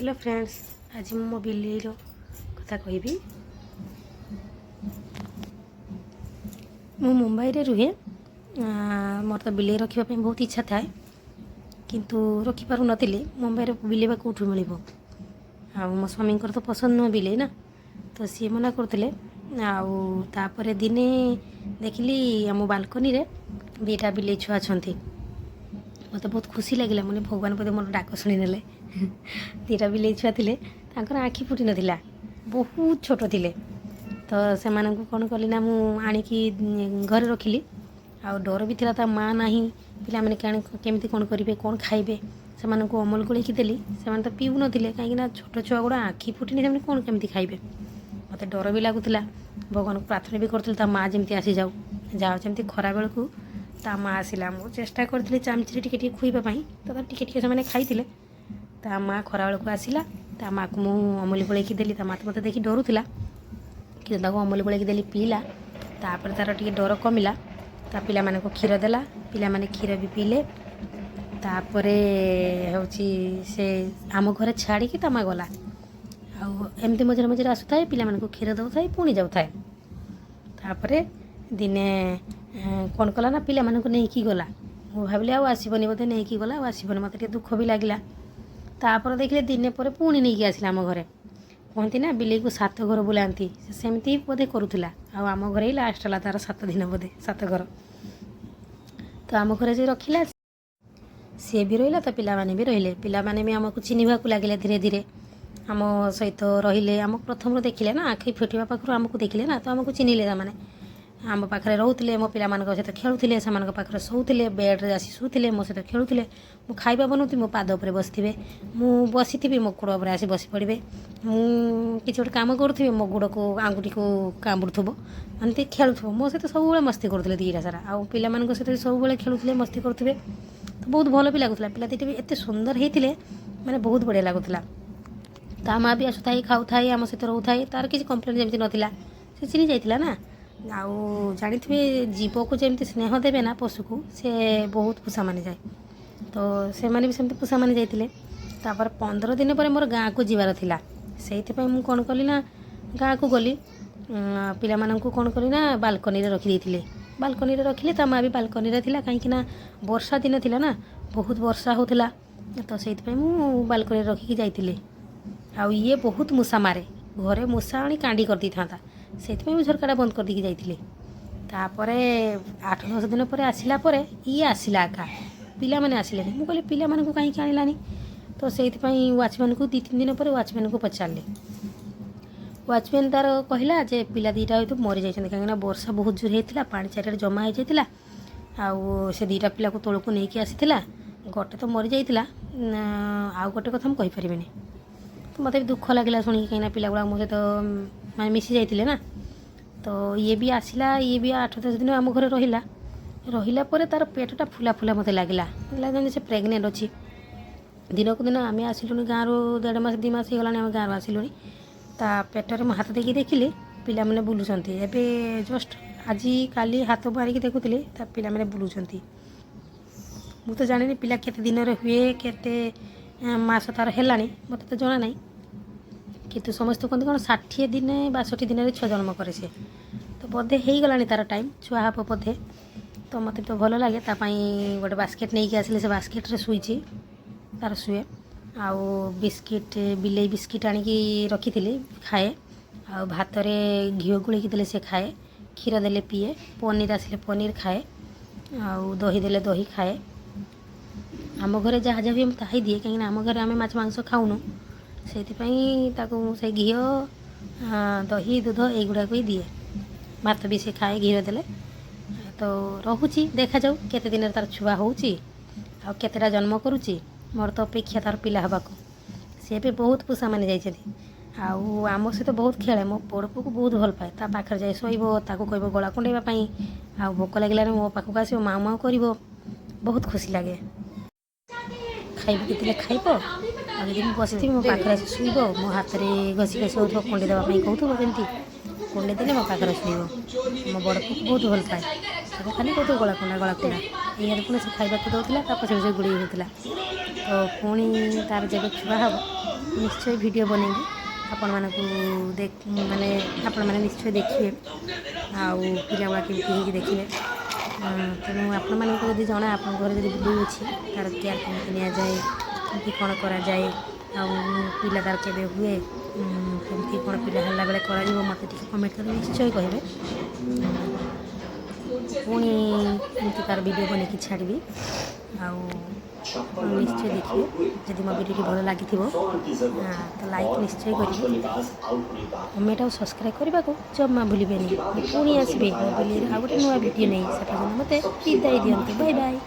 Hello friends, ଆଜି ମୁଁ ମୋ ବିଲେଇର କଥା କହିବି। ମୁଁ ମୁମ୍ବାଇରେ ରୁହେ। ମୋର ତ ବିଲେଇ ରଖିବା ପାଇଁ ବହୁତ ଇଚ୍ଛା ଥାଏ, କିନ୍ତୁ ରଖିପାରୁନଥିଲି। ମୁମ୍ବାଇରେ ବିଲେଇ ବା କେଉଁଠୁ ମିଳିବ? ଆଉ ମୋ ସ୍ୱାମୀଙ୍କର ତ ପସନ୍ଦ ନୁହଁ ବିଲେଇ ନା, ତ ସିଏ ମନା କରୁଥିଲେ। ଆଉ ତାପରେ ଦିନେ ଦେଖିଲି ଆମ ବାଲକୋନିରେ ଦୁଇଟା ବିଲେଇ ଛୁଆ ଅଛନ୍ତି। ମୋତେ ବହୁତ ଖୁସି ଲାଗିଲା। ମାନେ ଭଗବାନ ବୋଧେ ମୋର ଡାକ ଶୁଣିନେଲେ। ଦୁଇଟା ବିଲେଇ ଛୁଆ ଥିଲେ, ତାଙ୍କର ଆଖି ଫୁଟି ନଥିଲା, ବହୁତ ଛୋଟ ଥିଲେ। ତ ସେମାନଙ୍କୁ କ'ଣ କଲି ନା, ମୁଁ ଆଣିକି ଘରେ ରଖିଲି। ଆଉ ଡର ବି ଥିଲା, ତା ମା ନାହିଁ, ପିଲାମାନେ କେମିତି କ'ଣ କରିବେ, କ'ଣ ଖାଇବେ? ସେମାନଙ୍କୁ ଅମୁଲ ଗୋଳେଇକି ଦେଲି। ସେମାନେ ତ ପିଉନଥିଲେ, କାହିଁକିନା ଛୋଟ ଛୁଆ ଗୁଡ଼ା, ଆଖି ଫୁଟିନି, ସେମାନେ କ'ଣ କେମିତି ଖାଇବେ? ମୋତେ ଡର ବି ଲାଗୁଥିଲା। ଭଗବାନଙ୍କୁ ପ୍ରାର୍ଥନା ବି କରୁଥିଲି ତା ମା ଯେମିତି ଆସିଯାଉ। ଯାଉ ଯେମିତି ଖରାବେଳକୁ ତା ମା ଆସିଲା। ମୁଁ ଚେଷ୍ଟା କରିଥିଲି ଚାମଚିରେ ଟିକେ ଟିକେ ଖୁଇବା ପାଇଁ, ତ ଟିକେ ଟିକେ ସେମାନେ ଖାଇଥିଲେ। ତା ମା ଖରାବେଳକୁ ଆସିଲା। ତା ମାଆକୁ ମୁଁ ଅମୁଲ ଗୋଳେଇକି ଦେଲି। ତା ମା ତ ମୋତେ ଦେଖି ଡରୁଥିଲା, କିନ୍ତୁ ତାକୁ ଅମୁଲ ଗୋଳେଇକି ଦେଲି, ପିଇଲା। ତାପରେ ତା'ର ଟିକେ ଡର କମିଲା। ତା ପିଲାମାନଙ୍କୁ କ୍ଷୀର ଦେଲା, ପିଲାମାନେ କ୍ଷୀର ବି ପିଇଲେ। ତାପରେ ହେଉଛି ସେ ଆମ ଘରେ ଛାଡ଼ିକି ତା ମା ଗଲା। ଆଉ ଏମିତି ମଝିରେ ମଝିରେ ଆସୁଥାଏ, ପିଲାମାନଙ୍କୁ କ୍ଷୀର ଦେଉଥାଏ, ପୁଣି ଯାଉଥାଏ। ତାପରେ ଦିନେ କ'ଣ କଲା ନା, ପିଲାମାନଙ୍କୁ ନେଇକି ଗଲା। ମୁଁ ଭାବିଲି ଆଉ ଆସିବନି ବୋଧେ, ନେଇକି ଗଲା, ଆଉ ଆସିବନି। ମୋତେ ଟିକେ ଦୁଃଖ ବି ଲାଗିଲା। ତାପରେ ଦେଖିଲେ ଦିନେ ପରେ ପୁଣି ନେଇକି ଆସିଲା ଆମ ଘରେ। କୁହନ୍ତି ନା ବିଲେଇକୁ ସାତ ଘର ବୁଲାନ୍ତି, ସେ ସେମିତି ବୋଧେ କରୁଥିଲା। ଆଉ ଆମ ଘରେ ହିଁ ଲାଷ୍ଟ ହେଲା ତା'ର 7 ଦିନ ବୋଧେ, ସାତ ଘର। ତ ଆମ ଘରେ ଯେ ରଖିଲା, ସିଏ ବି ରହିଲା, ତା ପିଲାମାନେ ବି ରହିଲେ। ପିଲାମାନେ ବି ଆମକୁ ଚିହ୍ନିବାକୁ ଲାଗିଲେ ଧୀରେ ଧୀରେ। ଆମ ସହିତ ରହିଲେ। ଆମକୁ ପ୍ରଥମରୁ ଦେଖିଲେ ନା, ଆଖି ଫିଟିବା ପାଖରୁ ଆମକୁ ଦେଖିଲେ ନା, ତ ଆମକୁ ଚିହ୍ନିଲେ। ସେମାନେ ଆମ ପାଖରେ ରହୁଥିଲେ, ମୋ ପିଲାମାନଙ୍କ ସହିତ ଖେଳୁଥିଲେ, ସେମାନଙ୍କ ପାଖରେ ଶୋଉଥିଲେ, ବେଡ଼୍ରେ ଆସି ଶୋଉଥିଲେ, ମୋ ସହିତ ଖେଳୁଥିଲେ। ମୁଁ ଖାଇବା ବନଉଥିବି, ମୋ ପାଦ ଉପରେ ବସିଥିବେ। ମୁଁ ବସିଥିବି, ମୋ ଗୋଡ଼ ଉପରେ ଆସି ବସି ପଡ଼ିବେ। ମୁଁ କିଛି ଗୋଟେ କାମ କରୁଥିବି, ମୋ ଗୋଡ଼କୁ ଆଙ୍ଗୁଠିକୁ କାମୁଡ଼ୁଥିବ, ଏମିତି ଖେଳୁଥିବ। ମୋ ସହିତ ସବୁବେଳେ ମସ୍ତି କରୁଥିଲେ ଦୁଇଟା ସାରା। ଆଉ ପିଲାମାନଙ୍କ ସହିତ ବି ସବୁବେଳେ ଖେଳୁଥିଲେ, ମସ୍ତି କରୁଥିବେ। ତ ବହୁତ ଭଲ ବି ଲାଗୁଥିଲା। ପିଲା ଦୁଇଟା ବି ଏତେ ସୁନ୍ଦର ହେଇଥିଲେ, ମାନେ ବହୁତ ବଢ଼ିଆ ଲାଗୁଥିଲା। ତା ମା ବି ଆସୁଥାଏ, ଖାଉଥାଏ, ଆମ ସହିତ ରହୁଥାଏ। ତାର କିଛି କମ୍ପ୍ଲେନ୍ ଯେମିତି ନଥିଲା, ସେ ଚିହ୍ନି ଯାଇଥିଲା ନା। ଆଉ ଜାଣିଥିବେ, ଜୀବକୁ ଯେମିତି ସ୍ନେହ ଦେବେ ନା, ପଶୁକୁ, ସେ ବହୁତ ପୋଷା ମାନିଯାଏ। ତ ସେମାନେ ବି ସେମିତି ପୋଷା ମାନି ଯାଇଥିଲେ। ତାପରେ 15 ଦିନ ପରେ ମୋର ଗାଁକୁ ଯିବାର ଥିଲା। ସେଇଥିପାଇଁ ମୁଁ କ'ଣ କଲି ନା, ଗାଁକୁ ଗଲି। ପିଲାମାନଙ୍କୁ କ'ଣ କଲି ନା, ବାଲକୋନିରେ ରଖିଦେଇଥିଲି। ବାଲକୋନିରେ ରଖିଲି, ତା ମା ବି ବାଲକୋନିରେ ଥିଲା, କାହିଁକି ନା ବର୍ଷା ଦିନ ଥିଲା ନା, ବହୁତ ବର୍ଷା ହେଉଥିଲା। ତ ସେଇଥିପାଇଁ ମୁଁ ବାଲକୋନିରେ ରଖିକି ଯାଇଥିଲି। ଆଉ ଇଏ ବହୁତ ମୂଷା ମାରେ, ଘରେ ମୂଷା ଆଣି କାଣ୍ଡି କରିଦେଇଥାନ୍ତା। ସେଇଥିପାଇଁ ମୁଁ ଝରକାଟା ବନ୍ଦ କରିଦେଇକି ଯାଇଥିଲି। ତାପରେ 8-10 ଦିନ ପରେ ଆସିଲା ପରେ ଇଏ ଆସିଲା ଏକା, ପିଲାମାନେ ଆସିଲେନି। ମୁଁ କହିଲି, ପିଲାମାନଙ୍କୁ କାହିଁକି ଆଣିଲାନି? ତ ସେଇଥିପାଇଁ ୱାଚମ୍ୟାନ୍କୁ 2-3 ଦିନ ପରେ ୱାଚମ୍ୟାନ୍କୁ ପଚାରିଲି। ୱାଚମ୍ୟାନ୍ ତାର କହିଲା ଯେ ପିଲା ଦୁଇଟା ହয়তো ମରିଯାଇଛନ୍ତି, କାହିଁକିନା ବର୍ଷା ବହୁତ ଜୋର ହେଇଥିଲା, ପାଣି ଚାରିଆଡ଼େ ଜମା ହେଇଯାଇଥିଲା। ଆଉ ସେ ଦୁଇଟା ପିଲାକୁ ତଳକୁ ନେଇକି ଆସିଥିଲା। ଗୋଟେ ତ ମରିଯାଇଥିଲା, ଆଉ ଗୋଟେ କଥା ମୁଁ କହିପାରିବିନି। ତ ମୋତେ ବି ଦୁଃଖ ଲାଗିଲା ଶୁଣିକି, କାହିଁକିନା ପିଲା ଗୁଡ଼ାକ ମୋ ସହିତ ମାନେ ମିଶି ଯାଇଥିଲେ ନା। ତ ଇଏ ବି ଆସିଲା, ଇଏ ବି 8-10 ଦିନ ଆମ ଘରେ ରହିଲା। ରହିଲା ପରେ ତା'ର ପେଟଟା ଫୁଲା ଫୁଲା ମୋତେ ଲାଗିଲା, ଯେମିତି ସେ ପ୍ରେଗନେଣ୍ଟ ଅଛି। ଦିନକୁ ଦିନ ଆମେ ଆସିଲୁଣି ଗାଁରୁ, ଦେଢ଼ ମାସ 2 ମାସ ହେଇଗଲାଣି ଆମେ ଗାଁରୁ ଆସିଲୁଣି। ତା ପେଟରେ ମୁଁ ହାତ ଦେଇକି ଦେଖିଲି ପିଲାମାନେ ବୁଲୁଛନ୍ତି। ଏବେ ଜଷ୍ଟ ଆଜି କାଲି ହାତ ମାରିକି ଦେଖୁଥିଲି, ତା ପିଲାମାନେ ବୁଲୁଛନ୍ତି। ମୁଁ ତ ଜାଣିନି ପିଲା କେତେ ଦିନରେ ହୁଏ, କେତେ ମାସ ତା'ର ହେଲାଣି, ମୋତେ ତ ଜଣା ନାହିଁ। କିନ୍ତୁ ସମସ୍ତେ କୁହନ୍ତି କ'ଣ 60 ଦିନେ 62 ଦିନରେ ଛୁଆ ଜନ୍ମ କରେ ସେ। ତ ବୋଧେ ହେଇଗଲାଣି ତା'ର ଟାଇମ୍, ଛୁଆ ହେବ ବୋଧେ। ତ ମୋତେ ତ ଭଲ ଲାଗେ। ତା ପାଇଁ ଗୋଟେ ବାସ୍କେଟ୍ ନେଇକି ଆସିଲେ, ସେ ବାସ୍କେଟ୍ରେ ଶୋଇଛି ତାର, ଶୁଏ। ଆଉ ବିସ୍କିଟ୍, ବିଲେଇ ବିସ୍କିଟ୍ ଆଣିକି ରଖିଥିଲି, ଖାଏ। ଆଉ ଭାତରେ ଘିଅ ଗୋଳେଇକି ଦେଲେ ସେ ଖାଏ, କ୍ଷୀର ଦେଲେ ପିଏ, ପନିର ଆସିଲେ ପନିର ଖାଏ, ଆଉ ଦହି ଦେଲେ ଦହି ଖାଏ। ଆମ ଘରେ ଯାହା ଯାହା ହୁଏ ମୁଁ ତାହା ହିଁ ଦିଏ, କାହିଁକିନା ଆମ ଘରେ ଆମେ ମାଛ ମାଂସ ଖାଉନୁ। ସେଇଥିପାଇଁ ତାକୁ ମୁଁ ସେଇ ଘିଅ, ଦହି, ଦୁଧ ଏଇଗୁଡ଼ାକ ହିଁ ଦିଏ। ଭାତ ବି ସେ ଖାଏ ଘିଅ ଦେଲେ। ତ ରହୁଛି, ଦେଖାଯାଉ କେତେ ଦିନରେ ତା'ର ଛୁଆ ହେଉଛି ଆଉ କେତେଟା ଜନ୍ମ କରୁଛି। ମୋର ତ ଅପେକ୍ଷା ତା'ର ପିଲା ହେବାକୁ। ସେ ଏବେ ବହୁତ ପୋଷା ମାନି ଯାଇଛନ୍ତି। ଆଉ ଆମ ସହିତ ବହୁତ ଖେଳେ। ମୋ ବଡ଼ ପୁଅକୁ ବହୁତ ଭଲ ପାଏ। ତା ପାଖରେ ଯାଇ ଶୋଇବ, ତାକୁ କହିବ ଗଳା କୁଣ୍ଡେଇବା ପାଇଁ। ଆଉ ଭୋକ ଲାଗିଲାନି ମୋ ପାଖକୁ ଆସିବ, ମାଉ ମାଉ କରିବ। ବହୁତ ଖୁସି ଲାଗେ। ଖାଇବାକୁ ଦେଲେ ଖାଇବ। ଆଉ ଯଦି ମୁଁ ବସିଥିବି, ମୋ ପାଖରେ ଆସି ଶୋଇବ। ମୋ ହାତରେ ଘଷି ଘଷି ହେଉଥିବ, କୁଣ୍ଡେଇ ଦେବା ପାଇଁ କହୁଥିବ। ଯେମିତି କୁଣ୍ଡେଇ ଦେଲେ ମୋ ପାଖରେ ଶୋଇବ। ମୋ ବଡ଼ ପୁଅକୁ ବହୁତ ଭଲ ପାଏ। ତାକୁ ଖାଲି କହୁଥିବ ଗଳା କୁଣ୍ଡା, ଗଳା କୁଣ୍ଡା। ଏଇଆରେ ପୁଣି ସେ ଖାଇବାକୁ ଦେଉଥିଲା, ତା ପଛେ ପଛେ ଗୁଡ଼େଇ ହେଉଥିଲା। ତ ପୁଣି ତାର ଯେବେ ଛୁଆ ହେବ, ନିଶ୍ଚୟ ଭିଡ଼ିଓ ବନେଇବି ଆପଣମାନଙ୍କୁ ଦେଖ, ମାନେ ଆପଣମାନେ ନିଶ୍ଚୟ ଦେଖିବେ ଆଉ ପିଲା ଗୁଡ଼ା କେମିତି ହେଇକି ଦେଖିବେ। ତେଣୁ ଆପଣମାନଙ୍କୁ ଯଦି ଜଣା, ଆପଣଙ୍କ ଘରେ ଯଦି ବିଲେଇ ଅଛି, ତାର କେୟାର କେମିତି ନିଆଯାଏ, କେମିତି କ'ଣ କରାଯାଏ ଆଉ ପିଲା ତାର କେବେ ହୁଏ, କେମିତି କ'ଣ ପିଲା ହେଲା ବେଳେ କରାଯିବ, ମୋତେ ଟିକେ କମେଣ୍ଟ କରି ନିଶ୍ଚୟ କହିବେ। ପୁଣି ଏମିତି ତାର ଭିଡ଼ିଓ ବନେଇକି ଛାଡ଼ିବି ଆଉ ଆପଣ ନିଶ୍ଚୟ ଦେଖିବେ। ଯଦି ମୋ ଭିଡ଼ିଓଟି ଭଲ ଲାଗିଥିବ ତ ଲାଇକ୍ ନିଶ୍ଚୟ କରିବେ, କମେଣ୍ଟ ଆଉ ସବସ୍କ୍ରାଇବ୍ କରିବାକୁ ଜମା ଭୁଲିବେନି। ମୁଁ ପୁଣି ଆସିବି ମୋ ବିଲେଇର ଆଉ ଗୋଟେ ନୂଆ ଭିଡ଼ିଓ ନେଇ। ସେ ପର୍ଯ୍ୟନ୍ତ ମୋତେ ବିଦାୟ ଦିଅନ୍ତୁ। Bye bye.